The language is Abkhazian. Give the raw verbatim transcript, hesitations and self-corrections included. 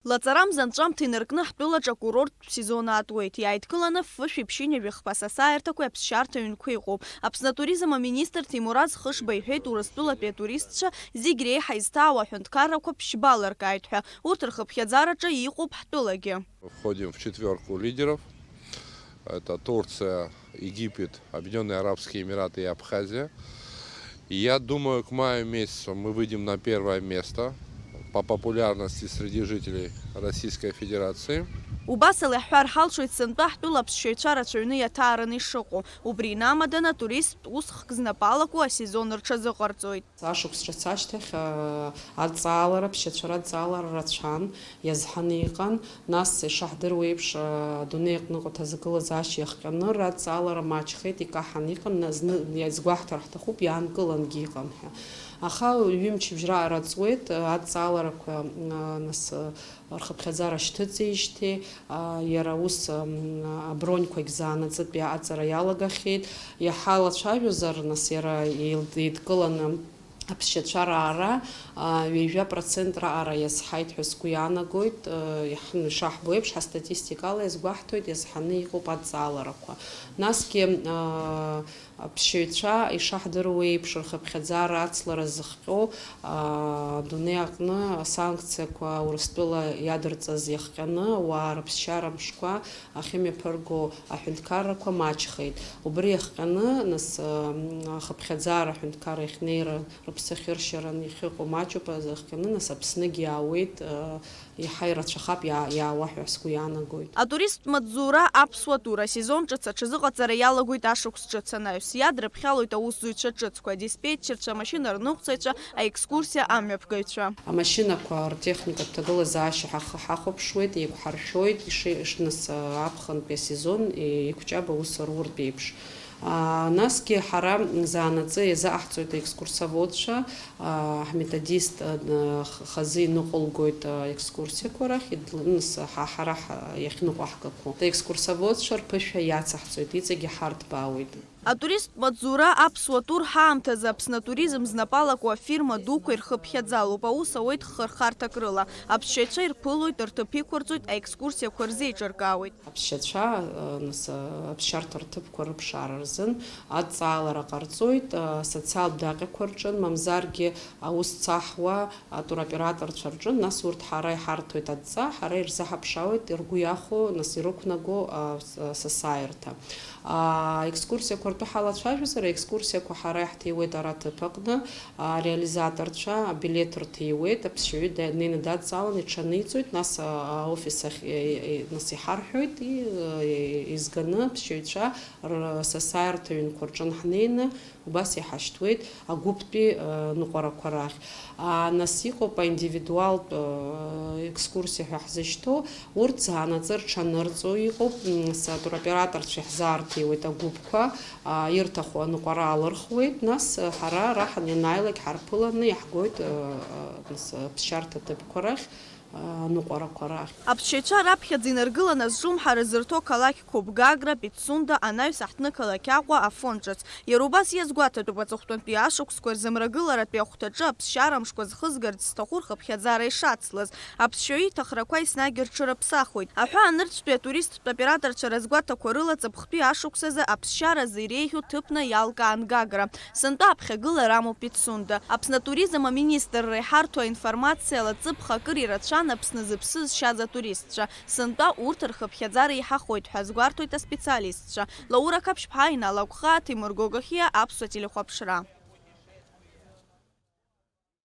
Лаҵарамза анҵәамҭа инаркны ҳтәылаҿы акурорттә сезон аатуеит. Иааидкыланы фышәи ԥшьынҩажәи хԥа асасааирҭақәеи аԥсшьарҭа ҩнқәа иҟоуп. Аԥсны атуризм аминистр Ҭемураз Хышба иҳәеит, Урыстәылатәи атуристцәа зегь реиҳа изҭаау аҳәынҭқаррақәа ԥшьба лыркааит ҳәа. Урҭ рхыԥхьаӡараҿы иҟоуп ҳтәылагьы. Входим в четвёрку лидеров. Это Турция, Египет, Объединённые Арабские Эмираты и Абхазия. Я думаю, к маю месяцу мы выйдем на первое место по популярности среди жителей Российской Федерации. Убас ала иаҳҳәар ҳалшоит сынтәа ҳтәыла аԥсшьаҩцәа рацәаҩны иаҭаараны ишыҟоу. Убри инамаданы атуристтә усхк знапы алаку асезон рҽазыҟарҵоит. Ашықәс ҿыц ашьҭахь, аа, аҵаалара, ԥсшьацәа раҵаалара рацәан, иазҳаны иҟан. Нас, ишаҳдыруа еиԥш, аа, адунеи аҟны аҭазыгылазаашьа иахҟьаны раҵаалара маҷхеит, икаҳан иҟан, на-, зны, иазгәаҳҭар ҳҭахуп, иаанкылангьы иҟан ҳәа. Аха ҩымчыбжь раҟара ҵуеит, аҵааларақәа, аа, нас, рхыԥхьаӡара шьҭыҵижьҭеи, аа, иара ус, м, аброньқәагь заанаҵытәи аҟаҵара иалагахьеит. Иаҳа лацәажәозар, нас, иара еил-, еидкыланы аԥсшьацәа раара, аа, ҩажәа процент раҟара иазҳаит ҳәа сгәы иаанагоит. Иаҳ-, ишаҳбо еиԥш, ҳастатистикала иазгәаҳҭоит, иазҳаны иҟоуп аҵааларақәа. Насгьы, аа, аԥсшьаҩцәа ишаҳдыруа еиԥш, рхыԥхьаӡара ацлара зыхҟьо, аа, адунеи аҟны асанкциақәа Урыстәыла иадырҵаз иахҟьаны, ауаа рыԥсшьара мшқәа ахьымҩаԥырго аҳәынҭқаррақәа маҷхеит. Убри иахҟьаны, нас, м, ахыԥхьаӡара аҳәынҭқарра иахьнеира, рыԥсы ахьыршьаран иахьыҟоу маҷуп, азы иахҟьаны, нас, Аԥсныгьы иаауеит, э, иаҳа ирацәахап иа-, иаауа ҳәа сгәы иаанагоит. Атуристтә маҵзура аԥсуа тур асезон ҿыц аҽазыҟаҵара иалагоит ашықәс ҿыц анаҩс. Иадрыԥхьалоит аусзуҩцәа ҿыцқәа, адиспетчерцәа, амашьына рныҟәцаҩцәа, аекскурсиа амҩаԥгаҩцәа. Амашьынақәа рҭехникатә ҭагылазаашьа ҳахы-, ҳахәаԥшуеит, еиқәҳаршәоит, иши-, ишныс, аԥхынтәи асезон, е-, еиқәҷаб аус руртә еиԥш. А, насгьы ҳара заанаҵы иазаҟаҳҵоит аекскурсоводцәа, а, ҳметодист, а, х-, хазы иныҟәылгоит, а, екскурсиақәа рахь, идлы-, ныс, ҳа-, ҳара ҳа-, иахьныҟәаҳгақәо. Аекскурсоводцәа рԥышәа иацаҳҵоит, иҵегьы ҳарҭбаауеит. Атуристтә маҵзура аԥсуа тур ҳаамҭазы Аԥсны атуризм знапы алаку афирма дуқәа ирхыԥхьаӡалоуп, аус ауеит хырхарҭак рыла. Аԥсшьаҩцәа ирԥылоит, рҭыԥ иқәырҵоит, аекскурсиақәа рзеиҿыркаауеит. Аԥсшьацәа, э, нас, э, аԥсшьарҭа рҭыԥқәа рыԥшаара рзын адҵаалара ҟарҵоит, э, асоциалтә даҟьақәа рҿын, мамзаргьы аус цаҳуа атуроператорцәа рҿын, нас урҭ ҳара иҳарҭоит адҵа, ҳара ирзаҳаԥшаауеит, ргәы иахәо, нас ирықәнаго, а, с-, асасааирҭа. А, екскурсиақәа ртәы ҳалацәажәозар, аекскурсиақәа ҳара иаҳҭиуеит ара аҭыԥ аҟны, а, ареализаторцәа абилеҭ рҭиуеит, аԥсшьаҩы да-, днеины дадҵаалан иҽаниҵоит, нас, а, аофис ахь, е-, е-, нас иҳарҳәоит, и-, е-, изганы аԥсшьаҩцәа рсасааирҭа ҩнқәа рҿы ҳнеины, убас иҳашьҭуеит, агәыԥтәи, э, ныҟәарақәа рахь. А, нас иҟоуп аиндивидуалтә, э, екскурсиа ҳәа ҳзышьҭоу, урҭ заанаҵы рҽанырҵо иҟоуп, м, с-, атуроператорцәа иаҳзаарҭиуеит агәыԥқәа, а, ирҭаху аныҟәара алырхуеит, нас, э, ҳара ара ҳан-, ианааилак ҳарԥыланы иаҳгоит, э, э, нас, э, ԥсшьарҭа ҭыԥқәа рахь. Аныҟәарақәа рахь. Аԥсшьаҩцәа раԥхьаӡа инаргыланы азҿлымҳара зырҭо қалақьқәоуп Гагра, Пицунда, анаҩс аҳҭны-қалақь Аҟәа, Афон ҿыц. Иара убас иазгәаҭатәуп аҵыхәтәантәи ашықәсқәа рзы Мрагыларатәи ахәҭаҿы аԥсшьара мшқәа зхызгарц зҭаху рхыԥхьаӡара ишацлаз. Аԥсшьаҩы иҭахрақәа еснагь рҽырыԥсахуеит. Аҳәаанырцәтәи атуристтә операторцәа разгәаҭақәа рыла ҵыԥхтәи ашықәсазы аԥсшьара азы иреиӷьу ҭыԥны иалкаан Гагра. Сынтәа аԥхьагылара амоуп Пицунда. Аԥсны атуризм аминистрра иҳарҭо аинформациала ҵыԥх акыр ирацәан Аԥсны зыԥсы зшьаз атуристцәа. Сынтәа урҭ рхыԥхьаӡара еиҳахоит ҳәа азгәарҭоит аспециалистцәа. Лаура Қаԥшьԥҳа, Инал Агәхаа, Ҭемыр Гогохиа, Аԥсуа телехәаԥшра.